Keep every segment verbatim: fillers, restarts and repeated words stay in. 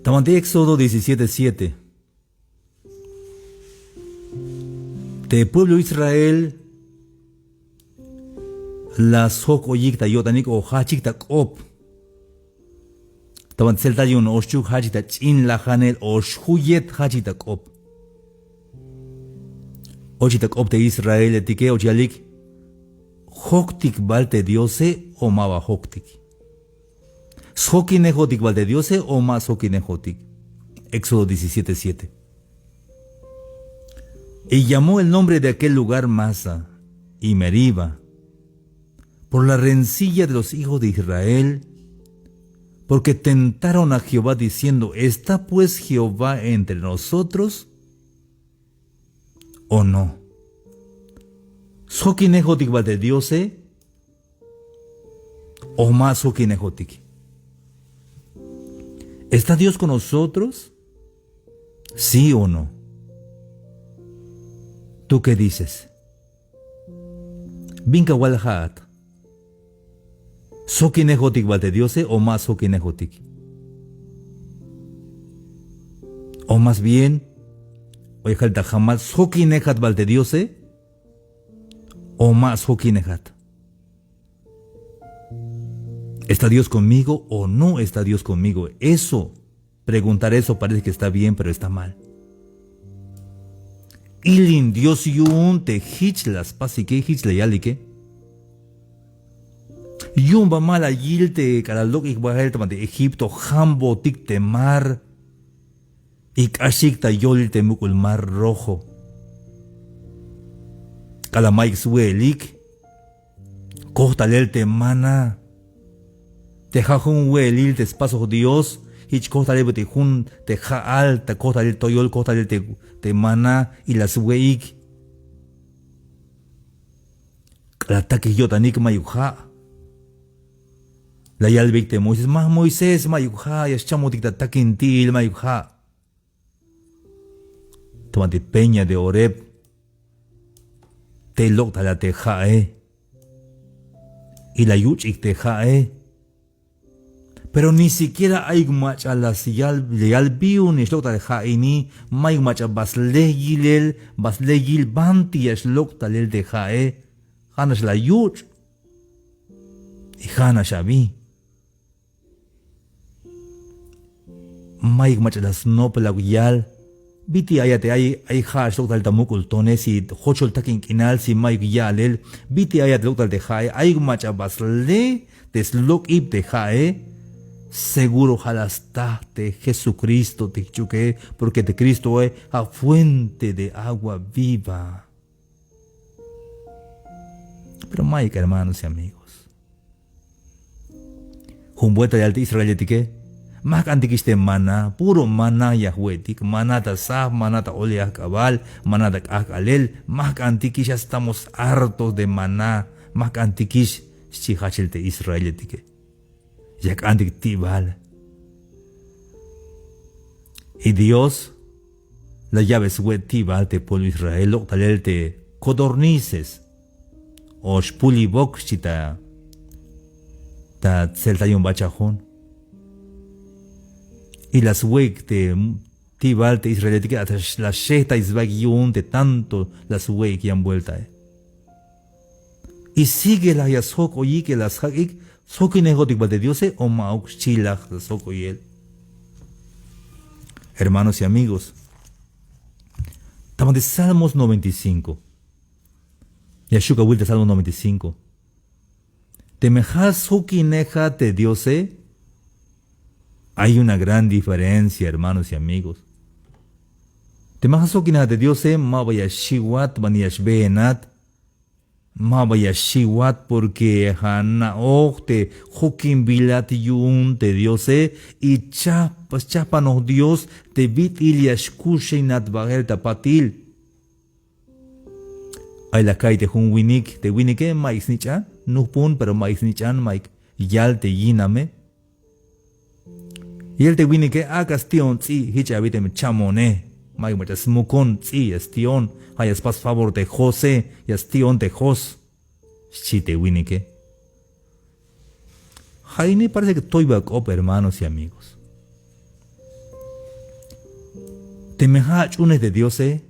Ta banti Éxodo diecisiete siete. Te pueblo Israel la sjok'oyik ta yo'tanik o jajchik ta k'op. Ta banti tseltal yu'un o xchuk jajchik ta ch'in lajanel o xjuyet jajchik ta k'op. Ochik ta k'op te israeletike, och yalik: ¿Joktik bal te Diose o ma ba joktik? ¿Sjokinejotik bal te Diose o ma sjokinejotik? Éxodo diecisiete siete. Y llamó el nombre de aquel lugar Masa y Meriba, por la rencilla de los hijos de Israel, porque tentaron a Jehová diciendo: ¿Está pues Jehová entre nosotros o no? ¿Sjokinejotik bal te Diose o ma sjokinejotik? ¿Está Dios con nosotros? ¿Sí o no? ¿Tú qué dices? ¿Bin kawal ja'at? ¿Sjokinejotik bal te Diose o ma sjokinejotik? O más bien, o ya kal ta jamal, ¿sjokinejat bal te Diose o ma sjokinejat? ¿Está Dios conmigo o no está Dios conmigo? Eso, preguntar eso parece que está bien, pero está mal. Ilin Dios yu'un te jich la spasike, jich la yalike. Yu'un ba ma la yil te k'alal lok'ik bael ta banti Egipto, jambotik te mar y k'axik ta yolil te muk'ul Mar Rojo. K'alal mayuk swe'elik, kojtalel te maná. Te ja' jun we'elil te spasoj Dios, jich kojtalel bit'il jun te ja'al, ta kojtalel toyol, kojtalel te, te maná, y la swe'ik. K'alal takik yo'tanik mayuk ja'. La yalbeyik te Moisés: Ma Moisés, mayuk ja', ya xchamotik ta takintil, mayuk ja'. Ta banti peña de Horeb, tey lok'tal a te ja'e. Y la yuch'ik te ja'e. Pero ni siquiera ayuk mach'a la yal, la yal: Bi yu'un ya xlok'tal ja' ini, mayuk mach'a ba sle yilel, ba sle yil banti ya xlok'talel te ja'e. Ja'nax la yuch'. Y ja'nax abi. Mayuk mach'a la snop, la yal: Bit'il ayat te ay, ay ja' ya xlok'tal ta muk'ul tone, si jochol takin k'inal, si mayuk ya'lel, bit'il ayat lok'tal te ja'e. Ayuk mach'a ba sle te slok'ib te ja'e. Seguro ja' la sta te Jesucristo te jch'uke, porque te Cristoe ja' fuente de agua viva. Pero mayuk, hermanos y amigos. Jun vuelta yal te israeletike: Ma jk'antikix te maná, puro maná ya jwe'tik, maná ta sab, maná ta olil ajk'abal, maná ta k'ajk'alel, ma jk'antikix, ya estamos hartos de maná, ma jk'antikix, xchi jajchel te israeletike. Ya jk'antik ti'bal. Y Dios la ya'be swe' ti'bal te pueblo Israel, lok'talel te codornices o xpulibok, xchi ta, ta tseltal yu'un bachajun. Y la swe'ik te ti'bal te israeletike, hasta la xejtay sbaik yu'un te tanto la swe'ik yan vueltae. Y sigue la ya sjok'oyik, la sjak'ik: ¿Sjokinejotik bal te Diose o ma'uk? Xchi la sjok'oyel. Hermanos y amigos, ta banti Salmos noventa y cinco. Ya xju' awil te Salmos noventa y cinco. Teme ja' sjokinejat te Diose, hay una gran diferencia, hermanos y amigos. Teme ja' sjokinejat te Diose, maba ya xiwat, ma ya xbeenat. Maba ya xiwat, porque ja' na'oj te jokinbilat yu'un te Diose, y chajp-, chajpanoj Dios te bit'il ya xkuxinat bael ta patil. Ay la ka'iy te jun winik, te winike mayuk snich'an, nujpun, pero mayuk snich'an, mayuk yal te yiname. Yal te winike: Ak'a sti'on ts'i', jich abi teme chamone, mayuk mach'a smukon ts'i', ya sti'on, ja' ya spas favor te jose, ya sti'on te jos, xchi te winike. Ja' ini parece que toyba k'op, hermanos y amigos. Teme ja' ach'unej te Diose,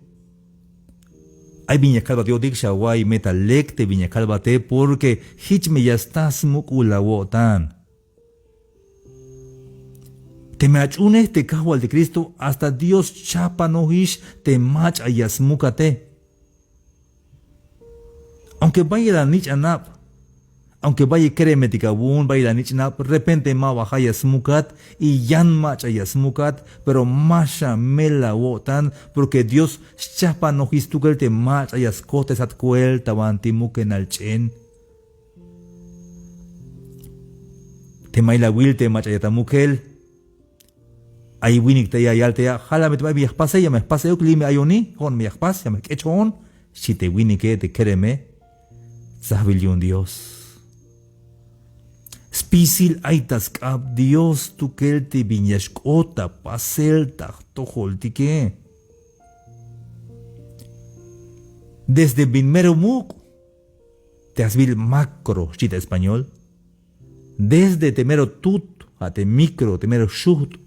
ay bin ya kalbat yo'tik, xawa'iy me ta lek te bin ya kalbate, porque jich me ya sta smuk'ul awo'tan. Teme ach'unej te Kajwaltik Cristo, hasta Dios chajpanojix te mach'a ya smukate. Aunque bayel anich' anab, aunque bayel keremetik awu'un, bayel anich' anab, repente ma ba ja' ya smukat, y yan mach'a ya smukat, pero ma xamel awo'tan, porque Dios xchajpanojix stukel te mach'a ya skojtesat koel ta banti mukenal ch'en. Teme ay la awil te mach'a ya ta mukel, ay winik te ya yal te ya, ja' la me te bay me ya jpase, ya me jpase euk, li' me ayoni, jo'on me ya jpas, ya me jk'ech jo'on, xchi te winike, te kereme. Tsajbil yu'un Dios. Spisil ay ta sk'ab Dios stukel te bin ya xk'ot ta pasel ta jtojoltike. Desde bin mero muk', te ja' sbiil macro, xchi ta español. Desde te mero tut, ja' te micro, te mero xujt'.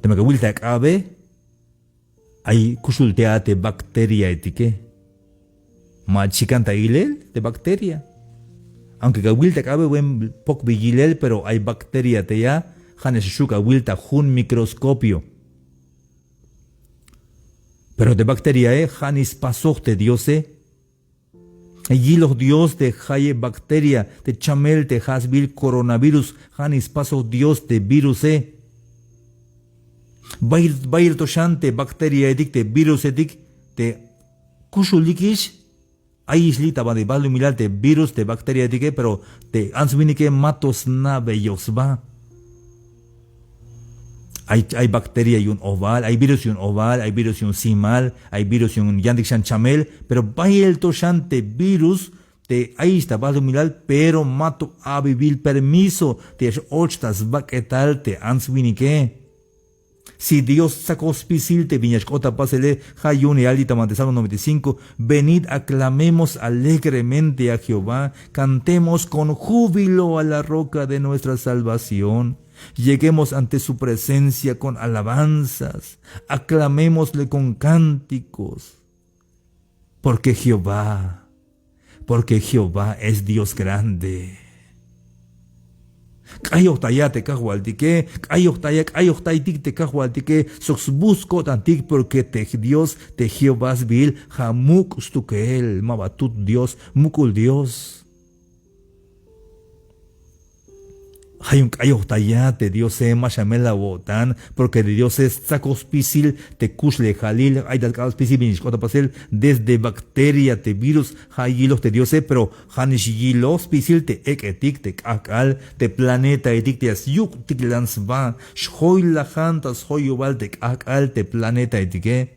Teme ya awil ta ak'abe, ay kuxul te a te bacteriaetike. Ma chikan ta ilel te bacteria. Aunque ya awil ta ak'abe, buen pok bi yilel, pero ay bacteria te a, ja' nax xu' ya awil ta jun microscopio. Pero te bacteriae, ja' nix spasoj te Diose. Yiloj Dios te jayeb bacteria, te chamel te ja' sbiil coronavirus, ja' nix spasoj Dios te viruse. Bayel, bayel to xan te bacteriaetik, te virusetik, te kuxulikix, ayix li' ta ba te balumilal te virus, te bacteriaetike, pero te ants winike ma to sna'beyoj sba. Ay, ay bacteria yu'un ojbal, ay virus yu'un ojbal, ay virus yu'un simal, ay virus yu'un yantik xan chamel, pero bayel to xan te virus te ayix ta balumilal, pero ma to a'bebil permiso te ya x-och ta sbak'etal te ants winike. Si Dios stsakoj spisil te bin ya xk'ot ta pasele, ja' yu'un ya yal li' ta banti Salmo noventa y cinco: Venid, aclamemos alegremente a Jehová, cantemos con júbilo a la roca de nuestra salvación. Lleguemos ante su presencia con alabanzas, aclamémosle con cánticos. Porque Jehová, porque Jehová es Dios grande. K'ayojtaya te Kajwaltike, k'ayojtaya, k'ayojtaytik te Kajwaltike, sok sbujts' ko'tantik, porque te Dios, te Jehová sbiil, ja' muk' stukel, ma ba tut Dios, muk'ul Dios. Ja' yu'un k'ayojtaya te Diose, ma xamel awo'tan, porque te Diose stsakoj spisil te kuxlejalil, ay ta sk'ab spisil bin ya xk'ot ta pasel, desde bacteria te virus, ja' yiloj te Diose, pero ja' nix yiloj spisil te ek'etik, te k'ajk'al, te planetaetik te ya syuk'tiklan sba, xjoylajan ta sjoyobal te k'ajk'al, te planetaetike.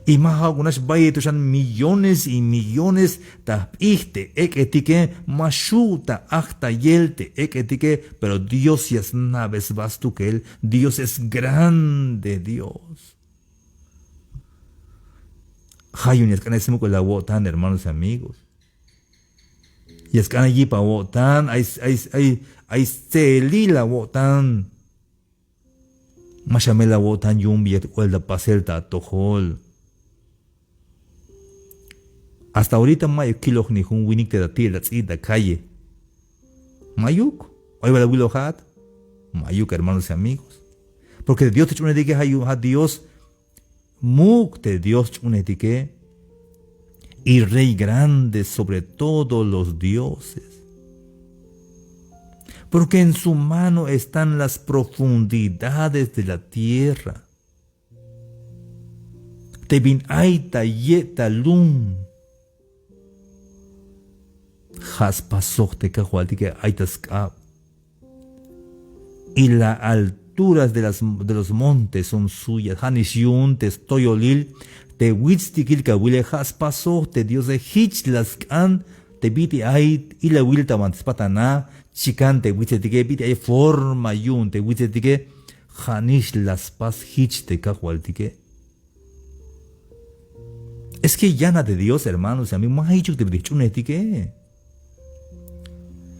Y ma ja'uk nax, bayel to xan millones y millones ta jp'ij te ek'etike, ma xju' ta ajtayel te ek'etike, pero Dios ya sna'be sba stukel. Dios es grande, Dios. Ja' yu'un ya sk'an smuk'ul awo'tan, hermanos y amigos. Ya sk'an yip awo'tan, ay, ay, ay, ay stse'elil awo'tan. Ma xamel awo'tan yu'un bi ya k'oel ta pasel ta atojol. Hasta ahorita ma'yuk kiloj ni jun winik te ta ti'el ta ts'i' ta calle. Ma'yuk. Ay bal awilojat. Ma'yuk, hermanos y amigos. Porque te Dios te ch'uunejtike, ja' yu'un ja' Dios muk' te Dios ch'uunejtike, y Rey grande sobre todos los dioses. Porque en su mano están las profundidades de la tierra. Te bin ay ta ye' ta lum, ja' spasoj te Kajwaltike, ay ta sk'ab. Y la alturas de las, de los montes son suyas. Ja' nix yu'un te stoyolil, te witstikil kawile, ja' spasoj te Diose. Jich la sk'an te bit'il ay ilawil ta banti spat ana, chikan te witsetike, bit'il ay forma yu'un te witsetike, ja' nix la spas jich te Kajwaltike. Es que yan a te Dios, hermanos y amigos, ma jichuk te bit'il jch'uunejtike.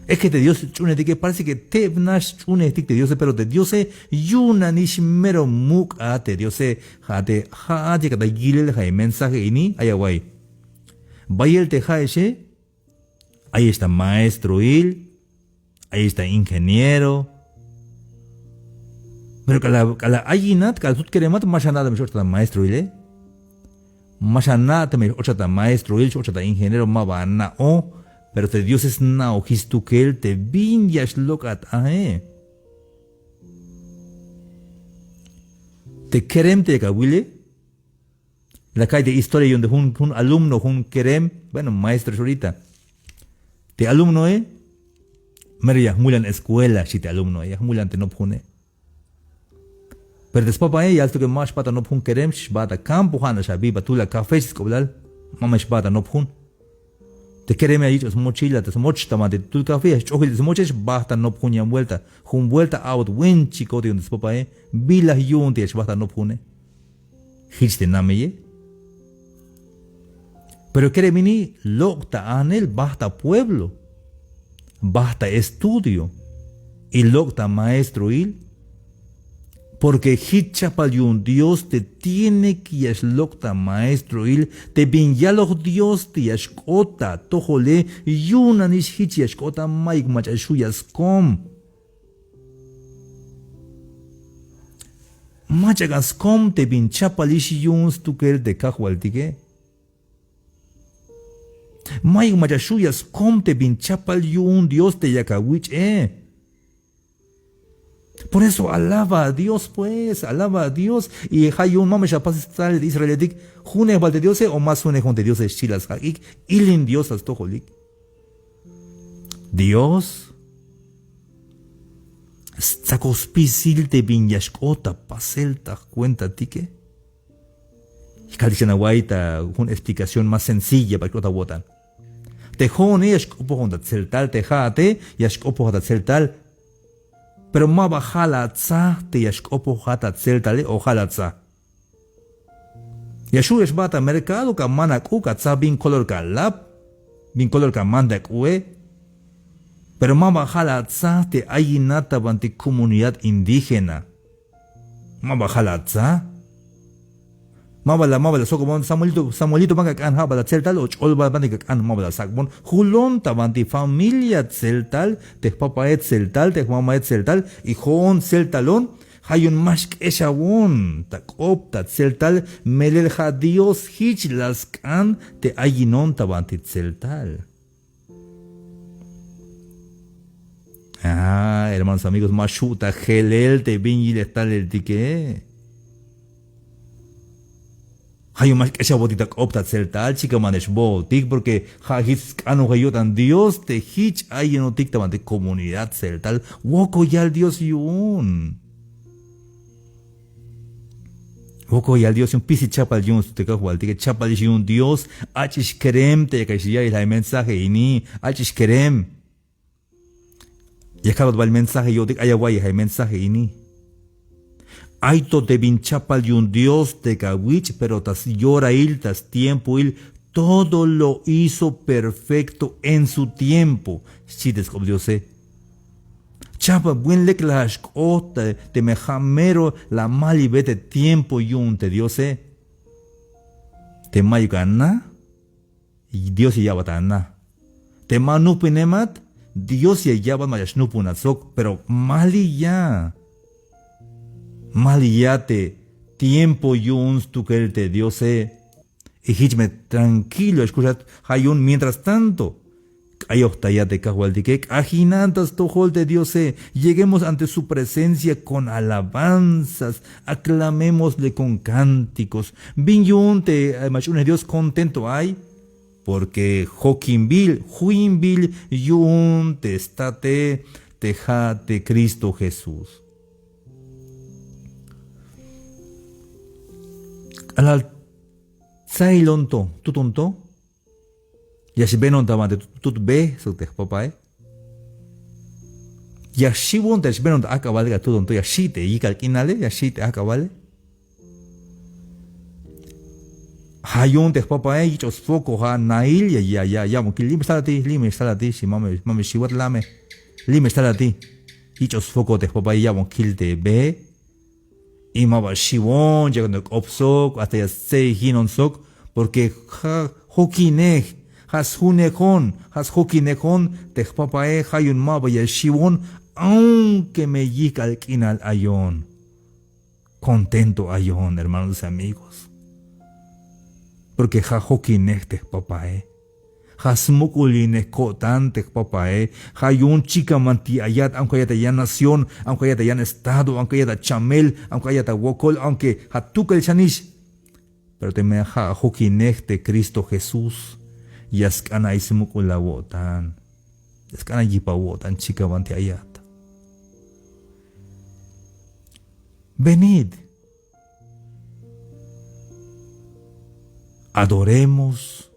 Es que te Dios ch'uunejtike, parece que tebnax ch'uunejtik te Diose, pero te Diose yu'un nanix mero muk' a te Diose. Ja' te ja'at yakat ta yilel ja' mensaje ini, ay awa'iy. Bayel te ja'exe, ayex ta maestroil, ayex ta ingeniero. Pero k'alal, k'alal ayinat, k'alal tut keremat, ma xana' teme x-ochat ta maestroile. Ma xana' teme x-ochat ta maestroil, x-ochat ta ingeniero, maba ana'oj. Pero te Diose sna'ojix stukel te bin ya xlok'at ae. Te kerem te yak awile, la ka'iy te historia yu'un te jun, jun alumno, jun kerem, bueno, maestro x-orita. Te alumnoe, mero ya jmulan escuela, xchi te alumnoe, ya jmulan te nopjune. Pero te spapae, ya yal stukel ma xbaat ta nop jun kerem, xbaat ta campo, ja' nax abiba tul a café, xchi sk'oblal, ma me xbaat ta nop jun. Te kereme ya yich'oj smochila, te smoch ta banti tul café, ya xch'ojil te smoche, xbajt ta nop jun yan vuelta. Jun vuelta a'bot winchikot yu'un te spapae, bila yu'un te ya xbajt ta nop june. Jich te nameye. Pero kerem ini lok' ta ajnel, bajt ta pueblo, bajt ta estudio, y lok' ta maestroil. Porque jich chapal yu'un Dios te tiene que ya xlok' ta maestroil, te bin yaloj Dios te ya xk'ot ta atojole, yu'un nanix jich ya xk'ot a, mayuk mach'a xju' ya skom. Mach'a k'an skom te bin chapalix yu'un stukel te Kajwaltike. Mayuk mach'a xju' ya skom te bin chapal yu'un Dios te yak awich'e. Por eso alaba a Dios, pues, alaba a Dios. Y ja' yu'un ma me xapas stalel te Israeletik, junejbal te Diose o ma sjunej jun te Diose, xchi la sjak'ik, ilin Dios ta stojolik. Dios stsakoj spisil te bin ya xk'ot ta pasel ta jkuentatike. Kaltik xan awa'iy ta jun explicación más sencilla para que xk'ot awo'tan. Te jo'one ya xk'opojon ta tseltal, te ja'ate ya xk'opojat ta tseltal. Pero maba ja' la atsaj te ya xk'opojat ta tseltale o ja' la atsaj. Ya xju' ya xbaat ta mercado, ka man ak'u, ka tsaj bin color ka lap, bin color ka man ta k'ue. Pero maba ja' la atsaj te ayinat ta banti comunidad indígena. Maba ja' la atsaj. Maba la, maba la sok'bon, Samuelito, Samuelito, ban ka k'an, ja' bal a tseltal o ch'ol bal, ban ka k'an, maba la sak'bon. Julon ta banti familia tseltal, te jpapae tseltal, te jmamae tseltal, y jo'on tseltalon, ja' yu'un ma xk'exawon ta k'op ta tseltal, melel ja' Dios jich la sk'an te ayinon ta banti tseltal. Ah, hermanos, amigos, ma xju' ta jelel te bin yilej taleltike. Ja' yu'un ma xk'exawotik ta k'op ta tseltal, chikan ma xbootik, porque ja' jich sk'anojel yo'tan Dios te jich ayinotik ta banti comunidad tseltal. Wokolyal Dios yu'un. Wokolyal Dios yu'un, pisil chapal yu'un stukel Kajwaltike, chapalix yu'un Dios. Ach'ix kerem te ya kax ya'iyel ja' mensaje ini, ach'ix kerem. Ya kalbat bael mensaje yo'tik, ay awa'iy ja' mensaje ini. Ay to te bin chapal yu'un Dios te kawich', pero ta syorail, ta stiempoil, todo lo hizo perfecto en su tiempo, xchi te sk'op Diose. Chapal bin lek la xk'ot, teme ja' mero la malibe te tiempo yu'un te Diose. Te mayuk ana, Dios ya ya'bat ana. Te ma nupinemat, Dios ya ya'bat, mach'a xnupunat sok, pero maliya. Maliya te tiempo yu'un stukel te Diose. Y jich me tranquilo ya xkuxat, ja' yu'un mientras tanto k'ayojtaya te Kajwaltike, k'ajinan ta stojol te Diose. Lleguemos ante su presencia con alabanzas, aclamémosle con cánticos. Bin yu'un te, eh, mach'unej Dios contento ay, porque jokimbil, juimbil yu'un te state, te ja' te Cristo Jesús. K'alal tsailon to, tuton to, ya xbenon ta banti tut, tut be sok te jpapae. Ya xiwon te ya xbenon ta ajk'abale, ka tuton to, ya xi' te yijk'al k'inale, ya xi' te ajk'abale. Ja' yu'un te jpapae yich'oj sfoco, ja' nail ya, ya, ya, ya me kil, lime xtal ati, lime xtal ati, xi mame, mame xiwat, lame, lime xtal ati. Yich'oj sfoco te jpapae, ya me kil te be. Y ma ba xiwon, ya k'op sok, hasta ya stse'ejinon sok, porque ja' jokinej, ja' sjunejon, ja' sjokinejon te jpapae, ja' yu'un ma ba ya xiwon, aunque me yijk'al k'inal ayon. Contento ayon, hermanos y amigos. Porque ja' jokinej te jpapae. Ja' smuk'ulinej ko'tan te jpapae. Ja' yu'un chikan banti ayat, aunque ayat ta yan nación, aunque ayat ta yan estado, aunque ayat ta chamel, aunque ayat ta wokol, aunque ja' tukel xanix. Pero teme ja' ajokinej te Cristo Jesús, ya sk'an ay smuk'ul awo'tan. Ya sk'an ay yip awo'tan chikan banti ayat. Venid, adoremos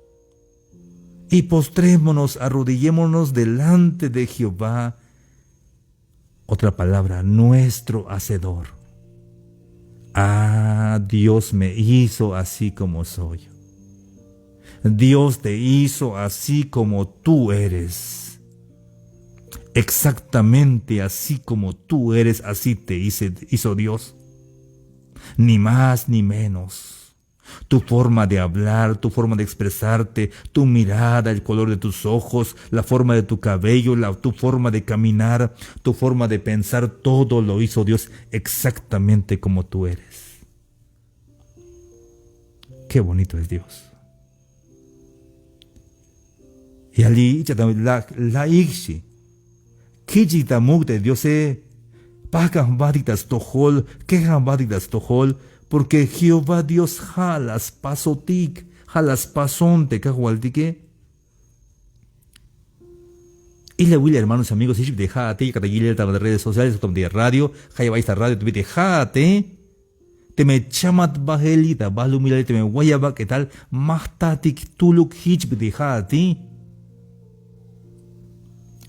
y postrémonos, arrodillémonos delante de Jehová. Otra palabra, nuestro hacedor. Ah, Dios me hizo así como soy. Dios te hizo así como tú eres. Exactamente así como tú eres, así te hice, hizo Dios. Ni más ni menos. Tu forma de hablar, tu forma de expresarte, tu mirada, el color de tus ojos, la forma de tu cabello, la, tu forma de caminar, tu forma de pensar, todo lo hizo Dios exactamente como tú eres. Qué bonito es Dios. Ya li' ich'a ta la, la'ik xi. Kich'ik ta muk' te Diose, pajk'an jbatik ta stojol, kejk'an jbatik ta stojol, porque Jehová Dios ja' la spasotik, ja' la spason te Kajwaltike. Ilawil hermanos y amigos, jich bit'il ja'ate, yakat ta yilel ta redes sociales, ta radio, ja' ya bay ta radio, te bit'il ja'ate. Teme chamat bajel li' ta balumilale, teme way abak'etal, ma jtatik tuluk jich bit'il ja'ati.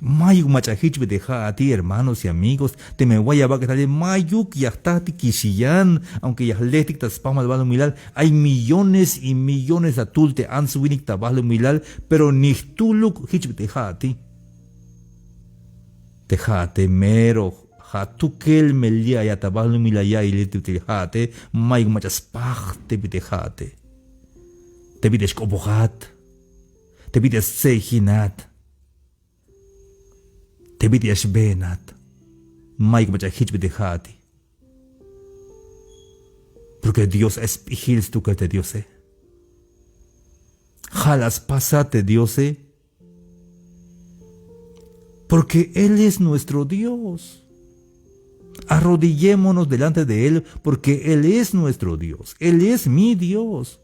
Mayuk mach'a jich bit'il ja'ati, hermanos y amigos. Teme way abak'etale, mayuk ya jtatik kixi yan, aunque ya jletik ta spajmal balumilal, ay millones y millones ta tul te ants winik ta balumilal, pero ni jtuluk jich bit'il ja'ati. Te ja'ate mero ja' tukel me li' ayat ta balumilal ya'iyel te bit'il ja'ate, mayuk mach'a spaj te bit'il ja'ate. Te bit'il xk'opojat, te bit'il stse'ejinat, te bit'il xbeenat, mayuk mach'a jich bit'il ja'ati. Porque Dios ay sp'ijil stukel te Diose. Ja' la spasat te Diose. Porque Él es nuestro Dios. Arrodillémonos delante de Él, porque Él es nuestro Dios. Él es mi Dios.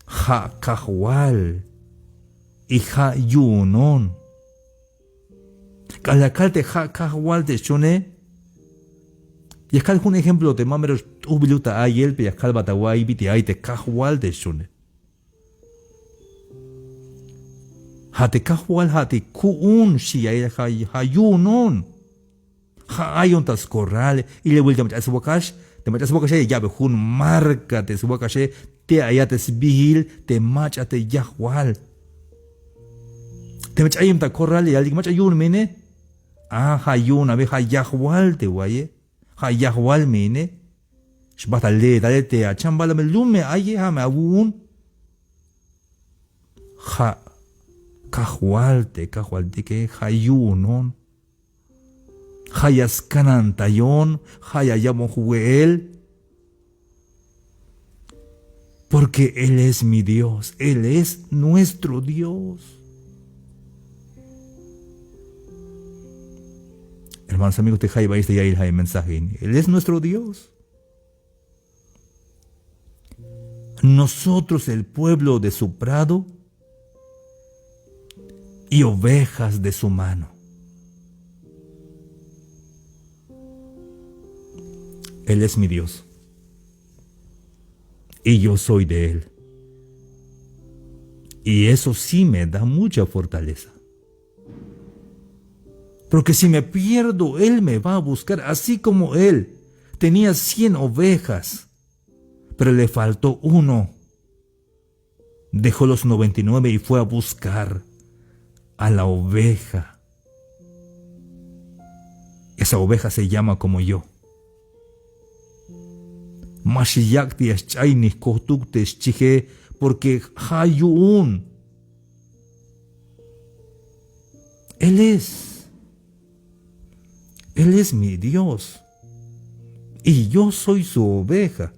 Ja' Kajwal y ja' yu'unon. K'alal ya kal te ja' Kajwal te xchone, ya kal jun ejemplo te ma mero xt'ujbiluk ta a'iyel, pero ya kalbat awa'iy bit'il ay te Kajwal te xchone. Ja' te Kajwal, ja' te ku'un xi ya'iyel, ja' yu'unon. Ja' ayon ta scorral. Ilawil te mach'a ay swakax, te mach'a ay swakaxe ya ya'be jun marca te swakaxe, te ayat te sbiil te mach'a te yajwal. Teme ch'ayem ta corral ya yalik mach'a yu'un me ine. A, ja' yu'un abi, ja' yajwal te wa'iye. Ja' yajwal me ine. Xbajt ta le'etale te achambala me lum me aye, ja' me awu'un. Ja' Kajwal te Kajwaltike, ja' yu'unon. Ja' ya skanantayon, ja' ya yabon jwe'el. Porque Él es mi Dios, Él es nuestro Dios. Hermanos, amigos, te ja' ya bay esta ya'iyel ja' mensaje ini. Él es nuestro Dios. Nosotros, el pueblo de su prado y ovejas de su mano. Él es mi Dios. Y yo soy de Él. Y eso sí me da mucha fortaleza. Porque si me pierdo, Él me va a buscar, así como Él tenía cien ovejas. Pero le faltó uno. Dejó los noventa y nueve y fue a buscar a la oveja. Esa oveja se llama como yo. Ma xi yak' te ya xch'ay ni jkojtuk te xchije, porque ja' yu'un. Él es. Él es mi Dios. Y yo soy su oveja.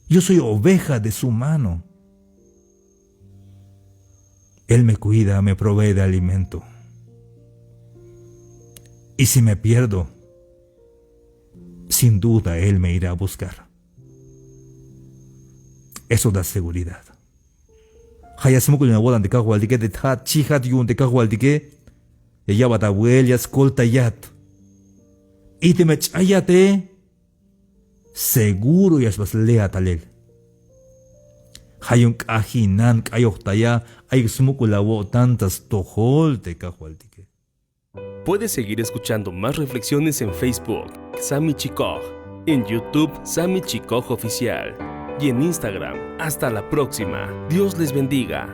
Yo soy oveja de su mano. Él me cuida, me provee de alimento. Y si me pierdo, sin duda Él me irá a buscar. Eso da seguridad. Ja' ya smuk'ulin awo'tan te Kajwaltike, te ja' chijat yu'un te Kajwaltike, ya ya'bat awu'el, ya skoltayat. Y teme ch'ayate, seguro ya xba sleat talel. Ja' yu'un k'ajinan k'ayojtaya, ayuk smuk'ul awo'tan ta stojol te Kajwaltike. Puedes seguir escuchando más reflexiones en Facebook, Sami Chikoj, en YouTube, Sami Chikoj Oficial, y en Instagram. Hasta la próxima. Dios les bendiga.